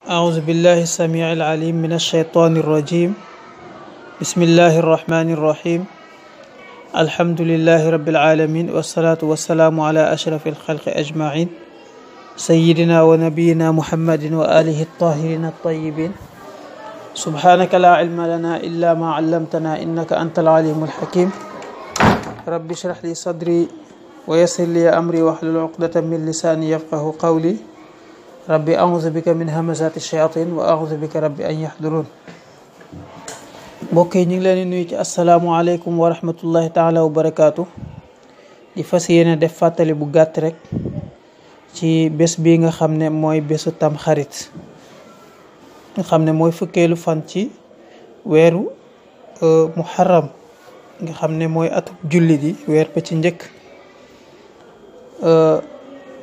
أعوذ بالله السميع العليم من الشيطان الرجيم. بسم الله الرحمن الرحيم. الحمد لله رب العالمين، والصلاة والسلام على أشرف الخلق أجمعين، سيدنا ونبينا محمد وآله الطاهرين الطيبين. سبحانك لا علم لنا إلا ما علمتنا إنك أنت العليم الحكيم. رب اشرح لي صدري ويسر لي أمري واحلل عقدة من لساني يفقه قولي. ربي أعوذ بك من همزات الشياطين وأعوذ بك ربي أن يحضرون. mbokk yi ñu ngi leen di nuyu ci asalaamualeykum wa rahmatullahi taala wa barakaatu. di fas yéene def fàttali bu gàtt rek ci bés bi nga xam ne mooy bésu tamxarit, nga xam ne mooy fukkeelu fan ci weeru muharram, nga xam ne mooy atub jullit yi, weer ba ci njëkk.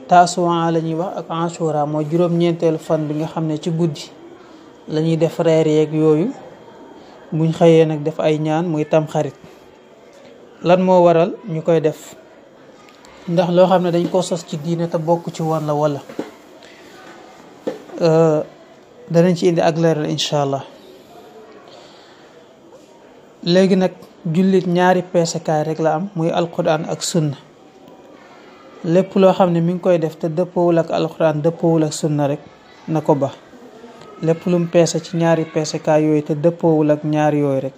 taasuwaa la ñuy wax ak ashura mooy juróom-ñeenteelu fan bi nga xam ne ci guddi la ñuy def reer yeeg yooyu. buñ xëyee nag def ay ñaan muy tamxarit. lan moo waral ñu koy def? ndax loo xam ne dañ ko sos ci diine te bokk ci woon la wala danañ ci indi ak leeral incha allah. léegi nag jullit ñaari peesekaay rek la am, muy alquran ak sunna. lépp loo xam ne mi ngi koy def te dëppoowul ak alquran dëppoowul ak sunna rek na ko ba. lépp lu mu peese ci ñaari peesekaay yooyu te dëppoowul ak ñaari yooyu rek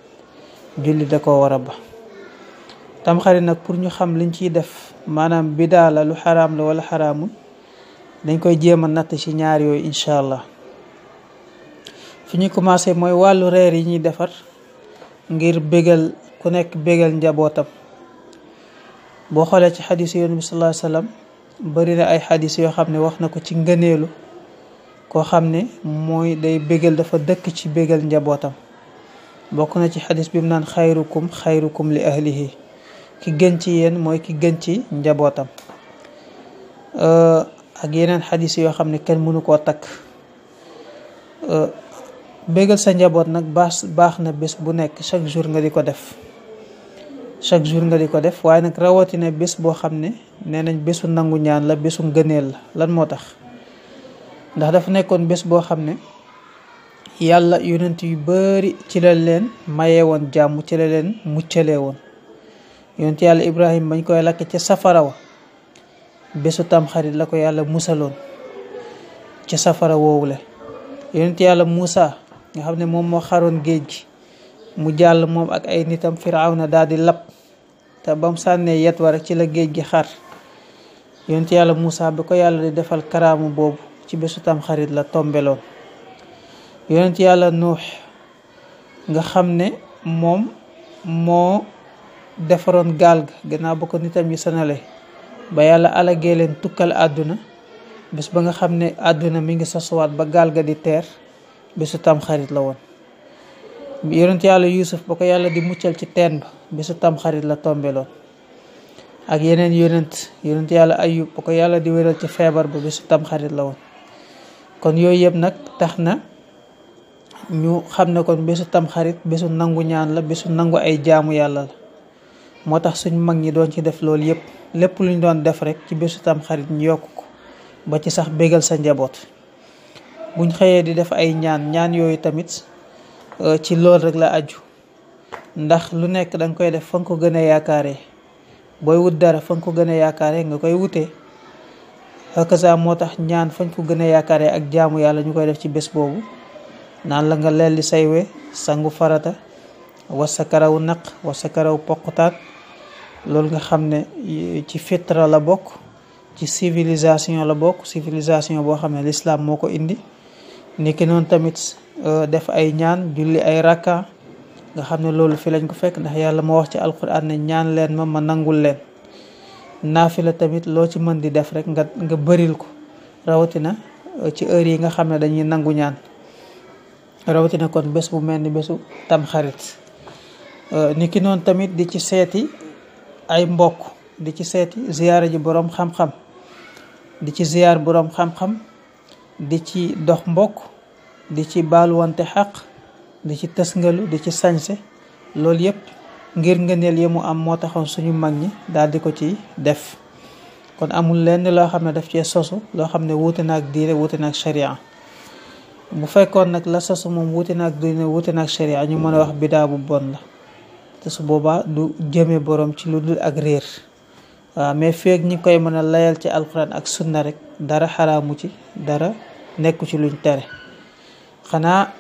julli da ko war a ba. tamxarit nag pour ñu xam liñ ciy def, maanaam bidaa la, lu xaraam la wala xaraamul, dañ koy jéem a natt ci ñaari yooyu incha allah. fi ñu commencé mooy wàllu reer yi ñuy defar ngir bégal ku nekk bégal njabootam. boo xoolee ci xadis yi Yonent bi sallallahu alayhi wa sallam bari na ay xadis yoo xam ne wax na ko ci ngëneelu koo xam ne mooy day bégal, dafa dëkk ci bégal njabootam. bokk na ci xadis bi mu naan xayrukum li ahlihi, ki gën ci yéen mooy ki gën ci njabootam. ak yeneen xadis yoo xam ne kenn mënu koo takk. bégal sa njaboot nag baax na bés bu nekk, chaque jour nga di ko def. waaye nag rawatina bés boo xam ne nee nañ bésu nangu ñaan la, bésu ngëneel la. lan moo tax? ndax dafa nekkoon bés boo xam ne yàlla yonent yu bari ci la leen mayee woon jàmm, ci la leen muccalee woon. yonent yàlla Ibrahim bañ koy lakk ca safara wa, bésu tamxarit la ko yàlla musaloon ca safara woowule. yonent yàlla Muusa nga xam ne moom moo xaroon géej gi, mu jàll moom ak ay nitam, Firawna daal di lab, te ba mu sànnee yet wa rek ci la géej gi xar. yonent yàlla Muusa bi ko yàlla di defal karaamu boobu ci bésu tamxarit la tombeloon. yonent yàlla Nuux nga xam ne moom moo defaroon gaal ga gannaaw ba ko nitam yi sonale ba yàlla alagee leen tukkal àdduna. bés ba nga xam ne àdduna mi ngi sosuwaat ba gaal ga di teer, bésu tamxarit la woon. yonent yàlla Yuusuf ba ko yàlla di muccal ci teen ba, bésu tamxarit la tombeloon. ak yeneen yonent yàlla Ayub ba ko yàlla di wéral ci feebar ba, bésu tamxarit la woon. kon yooyu yëpp nag tax na ñu xam ne kon bésu tamxarit bésu nangu ñaan la, bésu nangu ay jaamu yàlla la. moo tax suñ mag ñi doon ci def loolu yëpp. lépp luñ doon def rek ci bésu tamxarit ñu yokk ko ba ci sax bégal sa njaboot. buñ xëyee di def ay ñaan yooyu tamit ci loolu rek la aju. ndax lu nekk danga koy def fa nga ko gën a yaakaaree. booy wut dara fa nga ko gën a yaakaaree nga koy wutee. hakaza moo tax ñaan fañ ko gën a yaakaaree ak jaamu yàlla ñu koy def ci bés boobu. naan la nga lelli say we, sangu farata, was sa karaw naq, was sa karaw poqutaat. loolu nga xam ne ci fitra la bokk, ci civilisation la bokk, civilisation boo xam ne l'islam moo ko indi. niki noonu tamit def ay ñaan, julli ay rakka, nga xam ne loolu fi lañ ko fekk, ndax yàlla moo wax ci alquran ne ñaan leen ma nangul leen. naafila tamit loo ci mën di def rek nga bëril ko, rawatina ci heure yi nga xam ne dañuy nangu ñaan, rawatina kon bés bu mel ni bésu tamxarit. niki noonu tamit di ci seeti ay mbokk, di ci seeti ziyaara ji boroom xam-xam, di ci ziyaar boroom xam-xam, di ci dox mbokk, di ci baaluwante xaq, di ci tësngalu, di ci sañse. loolu yëpp ngir ngëneel yi mu am moo taxoon suñu mag ñi daal di ko ci def. kon amul lenn loo xam ne daf cee sosu loo xam ne wuute na ak diine, wuute na ak sharia. bu fekkoon nag la sosu moom wuute na ak diine wuute na ak sharia ñu mën a wax bidaa bu bon la te su boobaa du jëme borom ci lu dul ak réer. waaw mais feeg ñi koy mën a layal ci alquran ak sunna rek dara xaraamu ci, dara nekku ci luñ tere. xanaa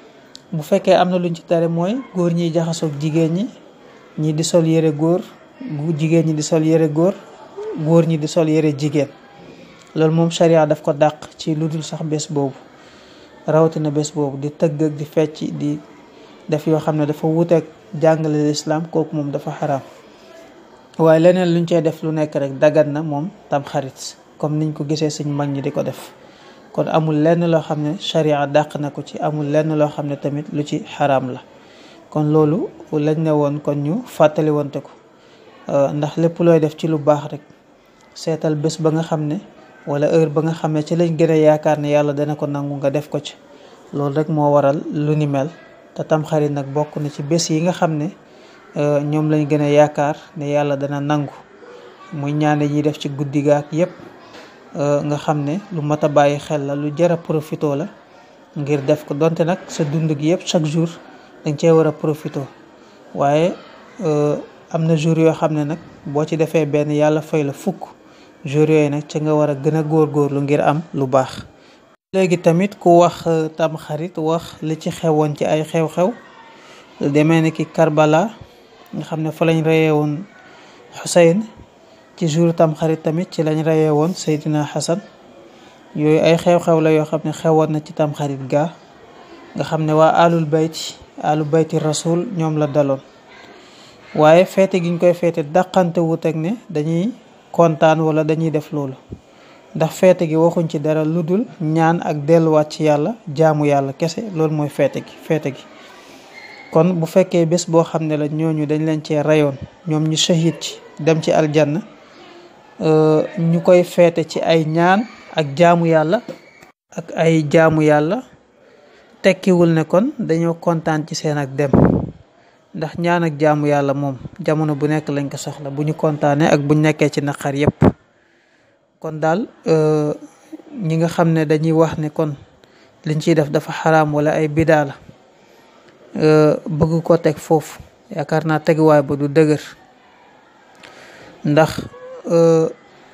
bu fekkee am na luñ ci tere mooy góor ñiy jaxasoog jigéen ñi di sol yére góor, jigéen ñi di sol yére góor, góor ñi di sol yére jigéen. loolu moom sharia daf ko dàq ci lu dul sax bés boobu, rawatina bés boobu di tëgg ak di fecc di def yoo xam ne dafa wuuteeg jàngale lislaam, kooku moom dafa xaraam. waaye leneen luñ cey def lu nekk rek dagan na moom tamxarit, comme niñ ko gisee suñ mag ñi di ko def. kon amul lenn loo xam ne sharia dàq na ko ci, amul lenn loo xam ne tamit lu ci xaraam la. kon loolu lañ ne woon kon ñu fàttali wante ko, ndax lépp looy def ci lu baax rek seetal bés ba nga xam ne wala heure ba nga xam ne ci lañ gën a yaakaar ne yàlla dana ko nangu nga def ko ci. loolu rek moo waral lu ni mel. te tamxarit nag bokk na ci bés yi nga xam ne ñoom lañ gën a yaakaar ne yàlla dana nangu, muy ñaan ñuy def ci guddi gaak yépp, nga xam ne lu mat a bàyyi xel la, lu jar a profitoo la ngir def ko. donte nag sa dund gi yépp chaque jour dañ cee war a profitoo, waaye am na jour yoo xam ne nag boo ci defee benn yàlla fay la fukk. jour yooyu nag ci nga war a gën a góorgóorlu ngir am lu baax. léegi tamit ku wax tamxarit wax li ci xewoon ci ay xew-xew lu demee ni ki Karbala nga xam ne fa lañ reyee woon Xuseyn. ci jour tamxarit tamit ci lañ reyee woon Seydina Xasan. yooyu ay xew-xew la yoo xam ne xewoon na ci tamxarit gaa nga xam ne waa alu bayti rasul ñoom la daloon. waaye feete giñ koy feete dàqante wut ak ne dañuy kontaan wala dañuy def loolu, ndax feete gi waxuñ ci dara lu dul ñaan ak delluwaat ci yàlla, jaamu yàlla kese. loolu mooy feete gi. kon bu fekkee bés boo xam ne la ñooñu dañ leen cee reyoon, ñoom ñu shahid ci dem ci aljanna, ñu koy feete ci ay ñaan ak jaamu yàlla tekkiwul ne kon dañoo kontaan ci seen ak dem. ndax ñaan ak jaamu yàlla moom jamono bu nekk lañ ko soxla, bu ñu kontaanee ak bu ñu nekkee ci naqar yépp. kon daal ñi nga xam ne dañuy wax ne kon liñ ciy def dafa xaraam wala ay bidaa la, bëgg ko teg foofu, yaakaar naa teguwaay ba du dëgër. ndax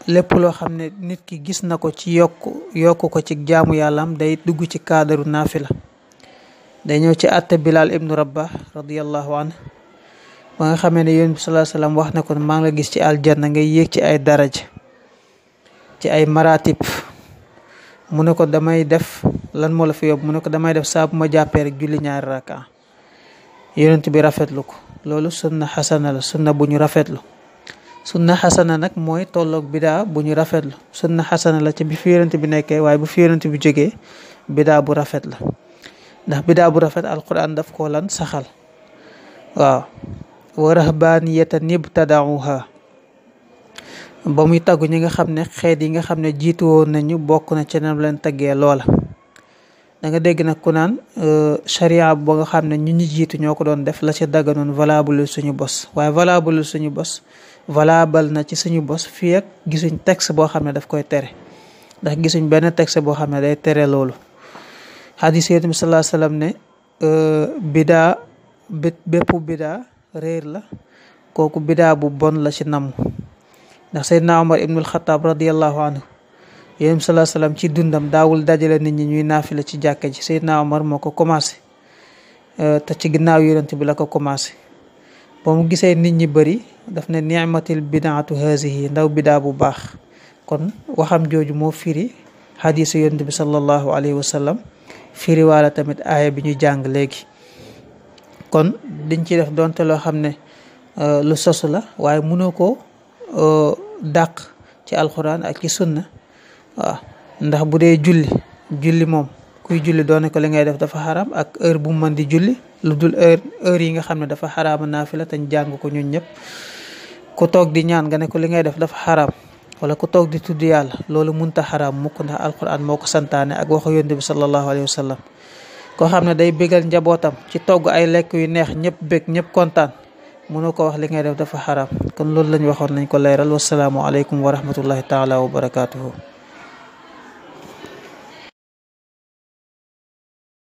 lépp loo xam ne nit ki gis na ko ci yokk ko ci jaamu yàllaam day dugg ci kaadaru naafila. day ñëw ci àtte Bilal ibnu Rabah radiyallahu anhu ba nga xamee ne yonent bi sallallahu alayhi wasallam wax na ko maa ngi la gis ci aljanna ngay yéeg ci ay daraja, ci ay maratib. mu ne ko damay def lan moo la fi yóbbu, mu ne ko damay def saa bu ma jàppee rek julli 2 raka. yonent bi rafetlu ko. loolu sunna xasana la, sunna bu ñu rafetlu. sunna xasana nag mooy tolloog bidaa bu ñu rafetlu. sunna xasana la ci bi fi yonent bi nekkee, waaye bu fi yonent bi jógee bidaa bu rafet la. ndax bidaa bu rafet alquran daf ko lan saxal. waaw wa rahbaniyatan ibtada'uha, ba muy taggu ñi nga xam ne xeet yi nga xam ne jiitu woon nañu bokk na ci nam leen taggee loola. da nga dégg nag ku naan sharia ba nga xam ne ñu jiitu ñoo ko doon def la ci dagganoon valable suñu bos, waaye valable suñu bos valable na ci suñu bos fii ak gisuñ texte boo xam ne daf koy tere. ndax gisuñ benn texte boo xam ne day tere loolu. xadis yonent bi sallallahu alayhi wasallam ne bidaa bépp bidaa réer la, kooku bidaa bu bon la ci namm. ndax Seydina Omar ibnul Xataab radiyallahu anhu yonent bi sallallahu alayhi wasallam ci dundam daawul dajale nit ñi ñuy naafila ci jàkka ji. Seydina Omar moo ko commencé, te ci ginnaaw yonent bi la ko commencé. ba mu gisee nit ñi bëri daf ne ni'matil bidaatu hazihi, ndaw bidaa bu baax. kon waxam jooju moo firi xadisu yonent bi sallallahu alayhi wasallam, firi waala tamit aaya bi ñu jàng léegi. kon diñ ci def donte loo xam ne lu sosu la, waaye mënoo ko dàq ci alxuraan ak ci sunna. waaw ndax bu dee julli moom kuy julli doone ko li ngay def dafa xaraam, ak heure bu mu mën di julli, lu dul heure yi nga xam ne dafa xaraama naafila te ñu jàng ko ñun ñëpp. ku toog di ñaan nga ne ko li ngay def dafa xaraam, wala ku toog di tudd yàlla, loolu munta xaraam mukk, ndax alquran moo ko santaane ak waxu yonent bi sallallahu alayhi wa sallam. koo xam ne day bégal njabootam ci togg ay lekk yu neex, ñëpp bég ñëpp kontaan, mënoo ko wax li ngay def dafa xaraam. kon loolu lañ waxoon nañ ko leeral. wasalaamu aleykum wa rahmatullahi taala wa barakatuhu.